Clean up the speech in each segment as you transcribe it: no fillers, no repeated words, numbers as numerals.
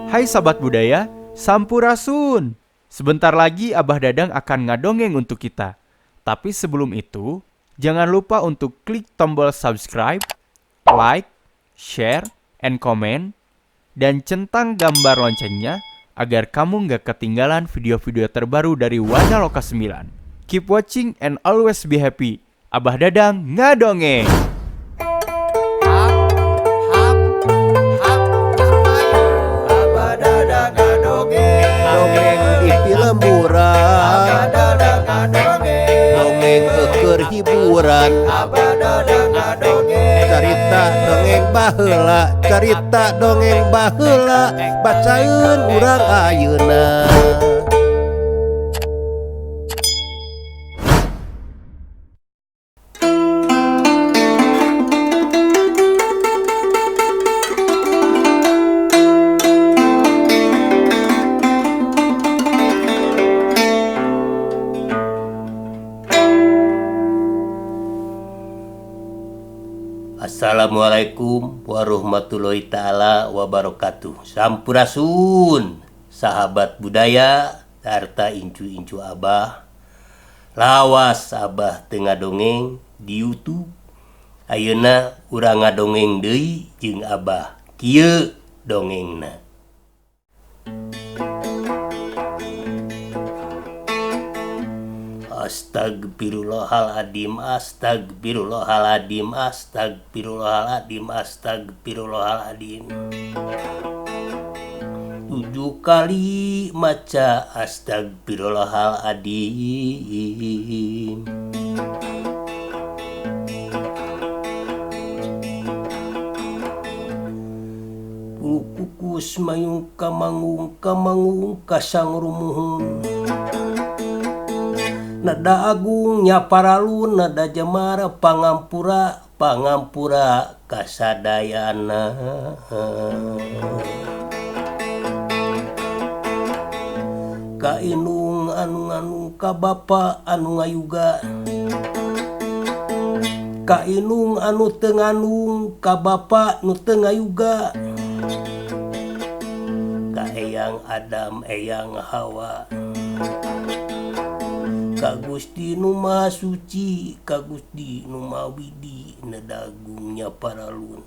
Hai sahabat budaya, Sampurasun. Sebentar lagi Abah Dadang akan ngadongeng untuk kita. Tapi sebelum itu, jangan lupa untuk klik tombol subscribe, like, share, and comment, dan centang gambar loncengnya agar kamu nggak ketinggalan video-video terbaru dari Wanaloka 9. Keep watching and always be happy. Abah Dadang ngadongeng. Hap, hap, hap, Abah Dadang ngadongeng. Dongeng di pilemburan. Abah Dadang ngadongeng. Dongeng keur hiburan. Abah Dadang ngadongeng. Carita dongeng baheula, carita dongeng baheula, bacaeun urang ayeuna. Assalamualaikum warahmatullahi taala wabarakatuh. Sampurasun sahabat budaya sarta incu-incu Abah. Lawas Abah teu ngadongeng di YouTube. Ayeuna urang ngadongeng deui jeung Abah. Kieu dongengna. Astagfirullahaladzim, astagfirullahaladzim, astagfirullahaladzim, astagfirullahaladzim. 7 kali maca astagfirullahaladzim. Kukus mayung kamangung kamangung kasangrumuhun. Nada agung nyaparalun, nada jemara pangampura, pangampura kasadayana. Ka inung anu nganu ka bapa anu ngayuga. Ka inung anu teu nganung ka bapa nu teu ngayuga. Ka eyang Adam eyang Hawa. Ka Gusti nu Maha Suci, ka Gusti nu Maha Widi, nedagungnya paralun.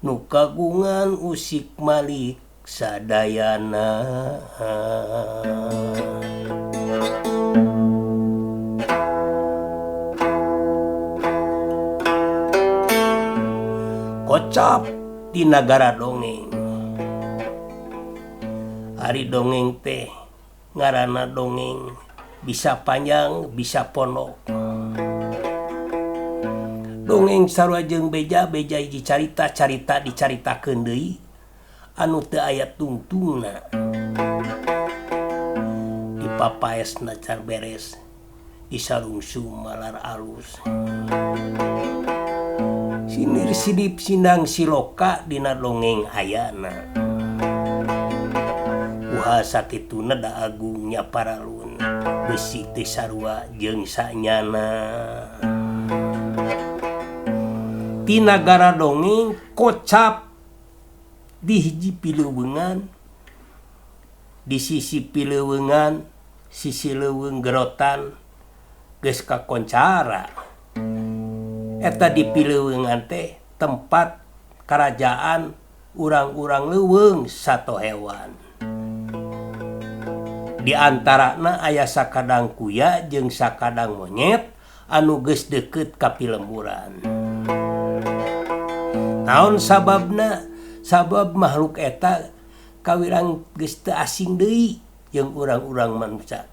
Nu kagungan usik malik sadayana. Kocap di nagara dongeng. Ari dongeng teh ngaranna dongeng. Bisa panjang, bisa pondok. Dongeng sarua jeung beja-beja hiji carita, carita dicaritakeun deui anu teu aya tungtungna. Dipapaesna car beres, disarungsum malar alus. Sinir sidip sindang siloka dina dongeng ayana. Uha sakituna da agungnya paralun. Besi teh sarua jeung sanyana. Ti nagara dongeng kocap di hiji pileuweungan, di sisi pileuweungan, sisi leuweung gerotan geus kakoncara. Eta di pileuweungan teh tempat kerajaan urang-urang leuweung sato hewan. Di antarana aya sakadang kuya jeung sakadang monyet anu geus deukeut ka pilemburan. Naon sababna? Sabab makhluk eta kawirang geus teu asing deui jeung urang-urang manusia.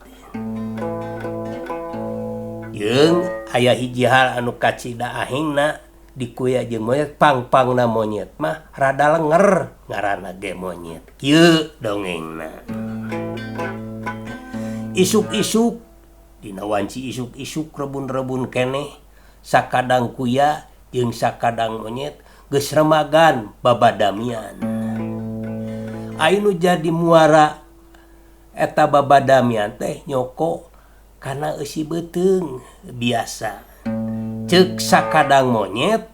Jeung aya hiji hal anu kacida ahingna di kuya jeung monyet, pang-pangna monyet mah rada lenger ngaranna ge monyet. Kieu dongengna. Isuk-isuk dina wanci isuk-isuk rebun-rebun keneh sakadang kuya jeung sakadang monyet geus remagan babadamian. Anu jadi muara eta babadamian teh nyoko kana eusi beuteung biasa. Ceuk sakadang monyet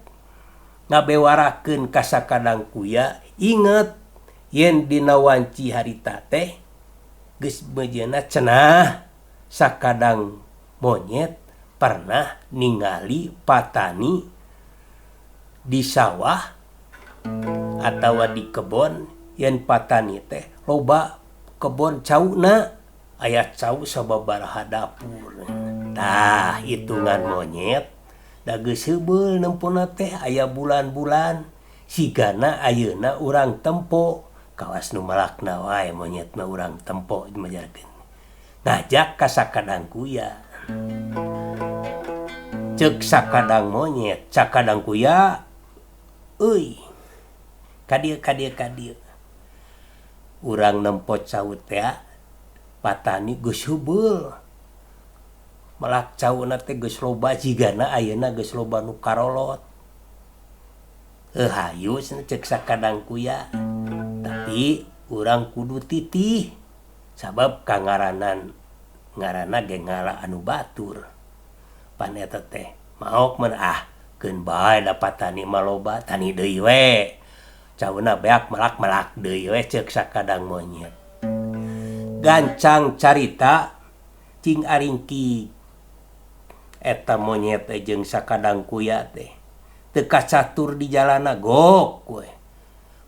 ngabewarakeun ka sakadang kuya, inget Yen dina wanci harita teh geus meujeuhna cenah sakadang monyet pernah ningali patani di sawah atawa di kebon yen patani teh loba kebon cauna aya cau sababaraha dapur. Tah hitungan monyet da geus heubeul nempona teh aya bulan-bulan sigana ayeuna urang tempo kawas nu malakna wae monyet mah urang tempo majarkeun. Ngajak ka sakadang kuya. Ceuk sakadang monyet, sakadang kuya euy ka dieu ka dieu ka dieu. Urang nempo cau teh patani geus heubeul. Melak cauna teh geus loba jigana ayeuna geus loba nu karolot. Heuh hayu cenah ceuk sakadang kuya. Tapi urang kudu titih sabab kangaranan ngaranna ge ngala anu batur. Pan eta teh maok mun ah keun bae da patani mah loba tani deui we. Cauna beak melak-melak deui we ceuk sakadang monyet. Gancang carita cing aringki eta monyet teh jeung sakadang kuya teh teu kacatur di jalana gok we.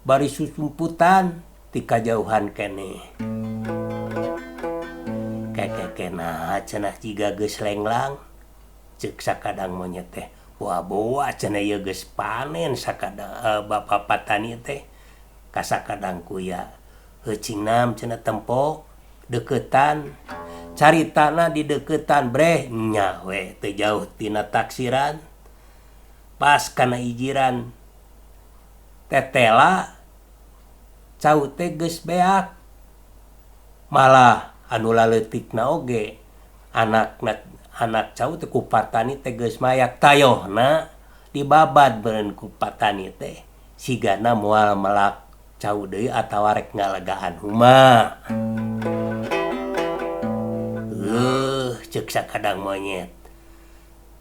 Bari susumputan ti kajauhan keneh. Kekekena cenah jiga geus lenglang ceuk sakadang monyet teh. Boa-boa cenah ieu geus panen sakadang bapa patani teh ka sakadang kuya. Heuh cingnam cenah tempo deukeutan caritana di deukeutan breh nya we teu jauh tina taksiran. Pas kana ijiran tetela cau teh geus beak. Malah anu laleutikna oge anak cau teh ku patani teh geus mayak tayohna dibabad beureun ku patani teh sigana moal melak cau deui atawa rek ngalegaan huma. Heuh ceuk sakadang monyet.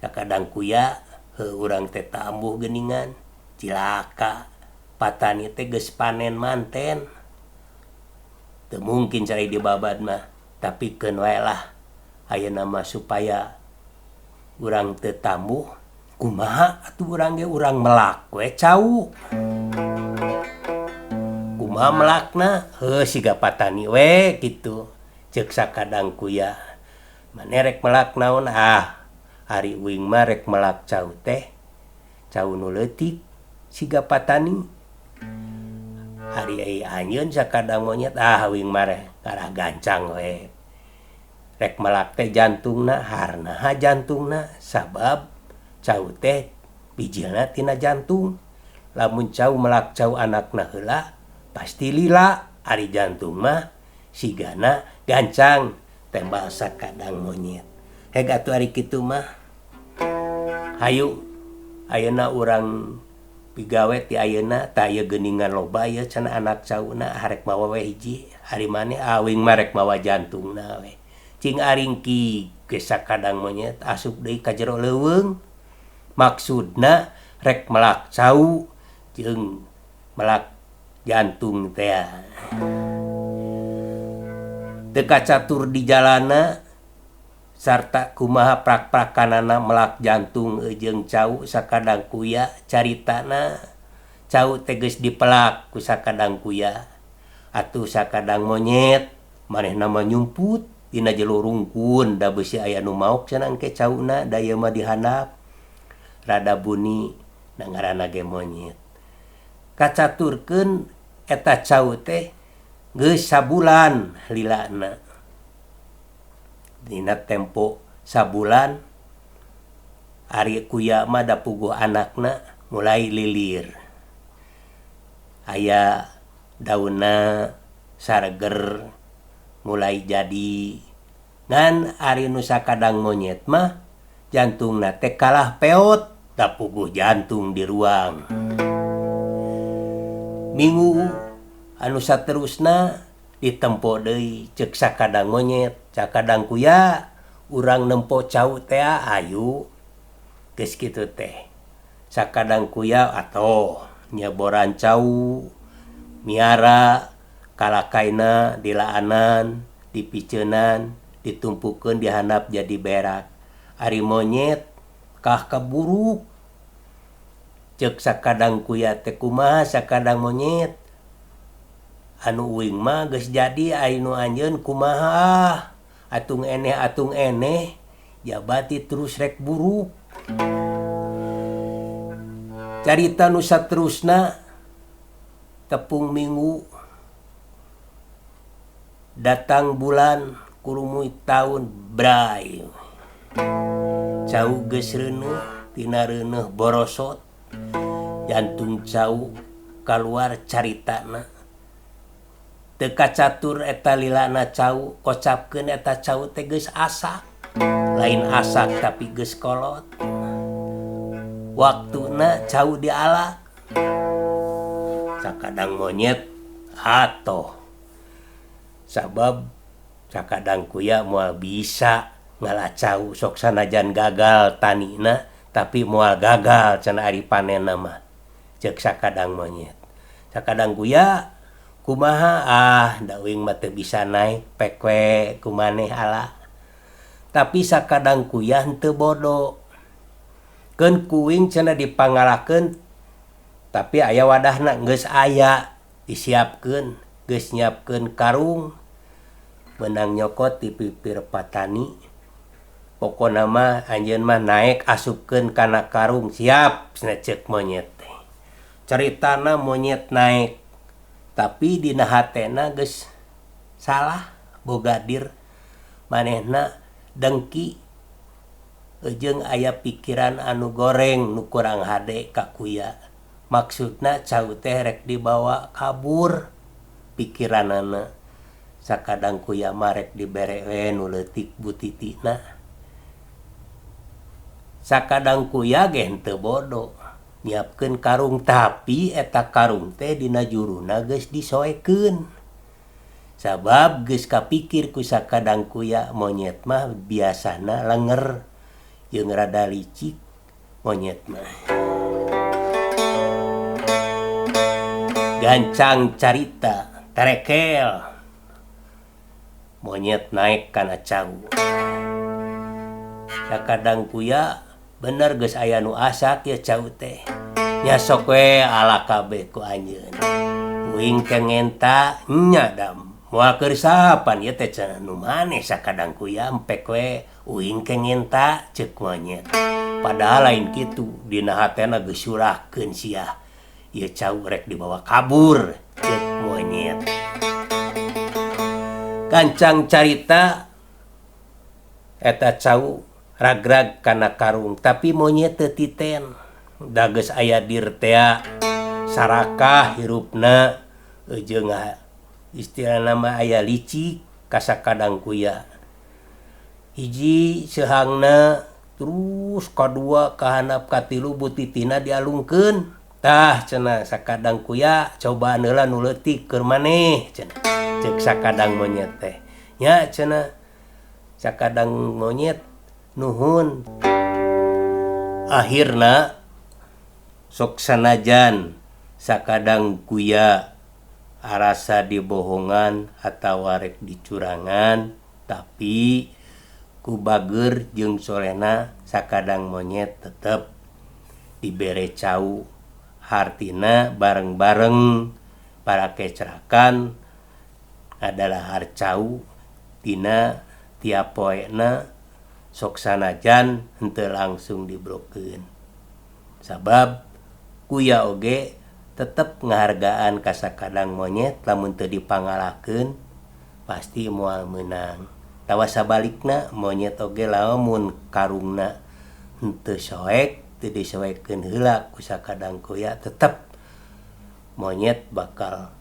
Sakadang kuya heuh urang teh tambuh geuningan cilaka patani teh geus panen manten. Teu mungkin cari dibabad mah tapi keun wae lah ayeuna mah supaya urang teu tambuh kumaha atuh urang ge urang melak we cau. Kumaha melakna heuh siga patani we kitu ceuk sakadang kuya. Mane rek melak naon ah ari uing mah rek melak cau teh cau nu leutik siga patani. Ari ai anjeun sakadang monyet ah uing mah rek ngarah gancang we. Rek melak teh jantungna harnaha jantungna sabab cau teh bijilna tina jantung. Lamun cau melak cau anakna heula pasti lila ari jantung mah sigana gancang tembal sakadang monyet. Heg atuh ari kitu mah hayu ayeuna urang pigawe ti ayeuna tah ieu geuningan loba ieu cenah anak cauna harek mawa we hiji ari maneh awing mah rek mawa jantungna we. Cing aringki geus sakadang monyet asup deui ka jero leuweung maksudna rek melak cau jeung melak jantung teh. Teu kacatur di jalana sarta kumaha prak-prakanana melak jantung jeung cau sakadang kuya caritana cau teh geus dipelak ku sakadang kuya atuh sakadang monyet manehna mah nyumput dina jero rungkun da beusi aya nu maok cenah engke cauna da ieu mah dihandap rada buni da ngaranna ge monyet. Kacaturkeun eta cau teh geus sabulan lilana. Dina tempo sabulan ari kuya mah da puguh anakna mulai lilir. Aya daunna sareger mulai jadi. Ngan ari nu sakadang monyet mah jantungna teh kalah peot da puguh jantung di ruang. Minggu anu saterusna ditempo deui ceuk sakadang monyet, sakadang kuya urang nempo cau teh ayu geus kitu teh. Sakadang kuya atoh nyeboran cau miara Kalakaina dilaanan, dipiceunan, ditumpukeun dihandap jadi berak. Ari monyet kah kaburuk. Ceuk sakadang kuya teh kumaha sakadang monyet. Anu uing mah geus jadi ari nu anjeun kumaha. Atung eneh jabati terus rek buruk. Carita nu saterusna tepung minggu datang bulan kurumuy taun bray. Cau geus reuneuh tina reuneuh borosot. Jantung cau kaluar caritana. Teu kacatur eta lilana cau, kocapkeun eta cau teh geus asak. Lain asak tapi geus kolot. Waktuna cau dialak. Sakadang monyet atoh. Sabab sakadang kuya moal bisa ngala cau sok sanajan gagal tanina tapi moal gagal cenah ari panenna mah. Ceuk sakadang monyet. Sakadang kuya kumaha da uing mah teu bisa naek pek we kumaneh ala. Tapi sakadang kuya henteu bodo. Keun kuing cenah dipangalahkeun tapi aya wadahna geus aya disiapkeun, geus nyiapkeun karung meunang nyokot di pipir patani. Pokona mah anjeun mah naek asupkeun kana karung siap cenah ceuk monyet teh. Caritana monyet naek tapi dina hatena geus salah bogadir manehna dengki jeung aya pikiran anu goreng nu kurang hade ka kuya. Maksudna cau teh rek dibawa kabur pikiranana. Sakadang kuya mah rek dibere we nu leutik butitina. Sakadang kuya ge henteu bodo nyiapkeun karung tapi eta karung teh dina juruna geus disoekeun. Sabab geus kapikir ku sakadang kuya monyet mah biasana lenger jeung rada licik monyet mah. Gancang carita terekel monyet naek kana cau. Sakadang kuya bener geus aya nu asak ye cau teh. Nya sok we ala kabeh ku anjeun. Uing teh ngenta nya dam. Moal keur sapan ieu teh cenah nu maneh sakadang kuya empek we uing teh ngenta ceuk monyet. Padahal lain kitu dina hatena geus surahkeun sia. Ieu cau rek dibawa kabur ceuk monyet. Gancang carita eta cau ragrag kana karung tapi monyet teu titen. Da geus aya dir tea sarakah hirupna jeung istilahna mah aya licik ka sakadang kuya. Hiji seuhangna terus kadua kahandap katilu butitina dialungkeun. Tah cenah sakadang kuya cobaan heula nu leutik keur maneh cenah. Ceuk sakadang monyet teh. Nya cenah sakadang monyet nuhun. Akhirna sok sanajan sakadang kuya arasa dibohongan atawa rek dicurangan tapi ku bager jeung solehna sakadang monyet tetep dibere cau. Hartina bareng-bareng para kecerakan adalah harcau tina tiap poena sok sanajan henteu langsung dibrokeun. Sabab kuya oge tetep ngahargaan ka sakadang monyet lamun teu dipangalahkeun pasti moal meunang. Tawa sabalikna monyet oge lamun karungna henteu soek teu disoekeun heula ku sakadang kuya tetep monyet bakal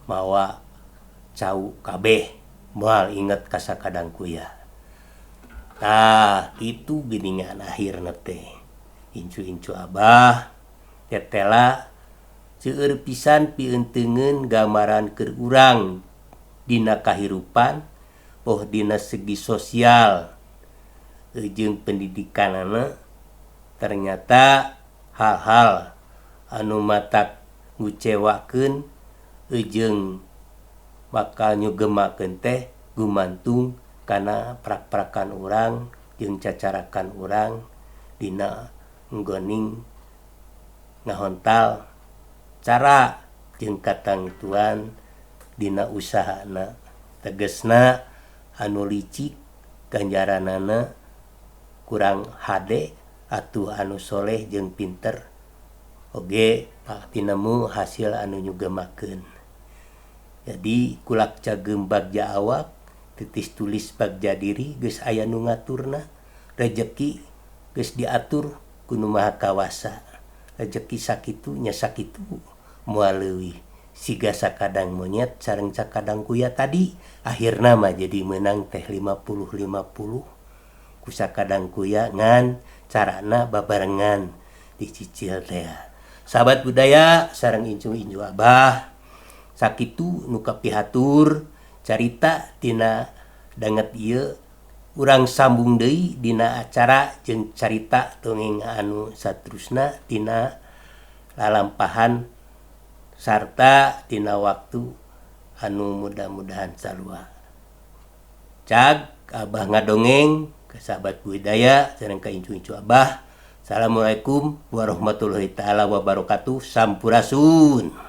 mawa cau kabeh moal inget ka sakadang kuya. Tah kitu geuningan akhirna teh. Incu-incu abah tetela seueur pisan pieunteuneun gambaran keur urang dina kahirupan boh dina segi sosial jeung pendidikanana. Ternyata hal-hal anu matak ngucewakeun jeung Bakal nyugemakeun teh gumantung kana prak-prakan urang jeung cacarakan urang dina nggoning ngahontal cara jeung katangtuan dina usahana. Tegesna anu licik ganjaranana kurang hade atuh anu soleh jeung pinter oge tinemu hasil anu nyugemakeun. Jadi kulak cagem bagja awak titis tulis bagja diri geus aya nu ngaturna, rejeki geus diatur ku Nu Maha Kawasa. Rejeki sakitu nya sakitu moal leuwih. Siga sakadang monyet sareng sakadang kuya tadi akhirna mah jadi meunang teh 50-50 ku sakadang kuya ngan carana babarengan dicicil teh. Sahabat budaya sareng incu-incu abah, sakitu nu kapihatur carita tina danget ieu. Urang sambung deui dina acara jeung carita dongeng anu saterusna dina lalampahan sarta dina waktu anu mudah-mudahan sarua. Cag abah ngadongeng ke sahabat budaya sareng ka incu-incu abah. Assalamualaikum warahmatullahi taala wabarakatuh. Sampurasun.